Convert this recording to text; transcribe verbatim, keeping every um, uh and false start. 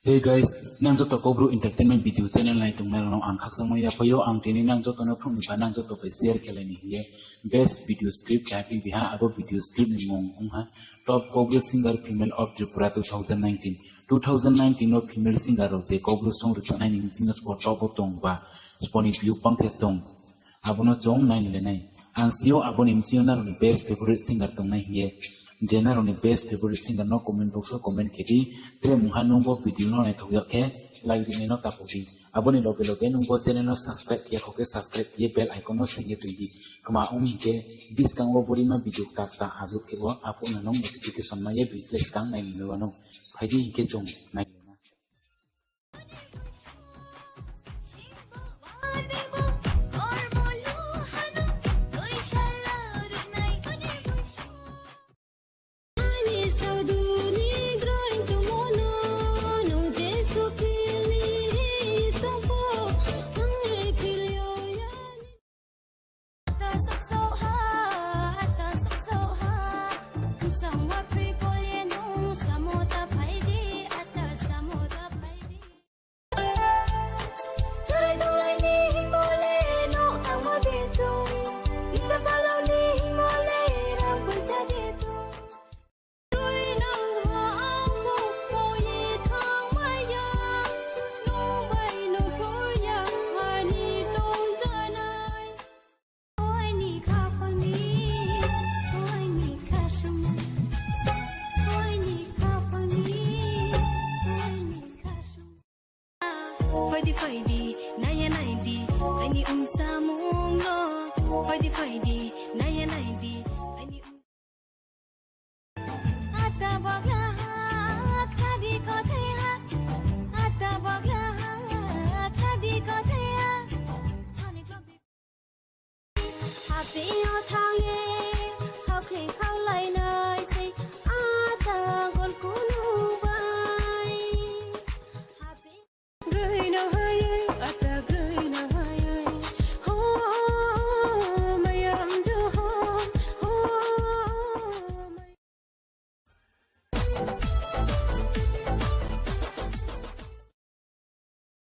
Hey guys, nang joto Kaubru Entertainment video channel nai tongnai rao no ang khakchangmo yaphaio, ang tini nang joto no phnuh ni ba nang joto bai share khelai ni hing ye best video script keha phi biha, abo video script ni mung ong ha Top Kaubru Singer Female of Tripura two thousand nineteen. Two thousand nineteen no female singer rao je Kaubru song rchanai ni bsing yo sbo top wo tong ba, sbo ni view bangther tong. Abo no chung nai ni le nai. Ang si ou abo ni bsing yo nrao ni best favorite singer tongnai hing ye. Je nrao ni best favorite singer no comment box wo comment khe di. Tre mungha nung bo video no naithao yag khe like rinai no ta pho di. Abo ni loge loge nung bo channel no subscribe khe ya kho khe subscribe khe ye bell icon no sing ye tui di. Kma ong hing khe buskang wo borima video kta kta upload khe bo aphuh no nung notification mai ye bini slái skang nai ni le wanou. Phai di hing khe chung nai ni le na. Phai di, phai di, nai ya nai di, aini ongsamung no. Phai di, phai di, nai ya nai di.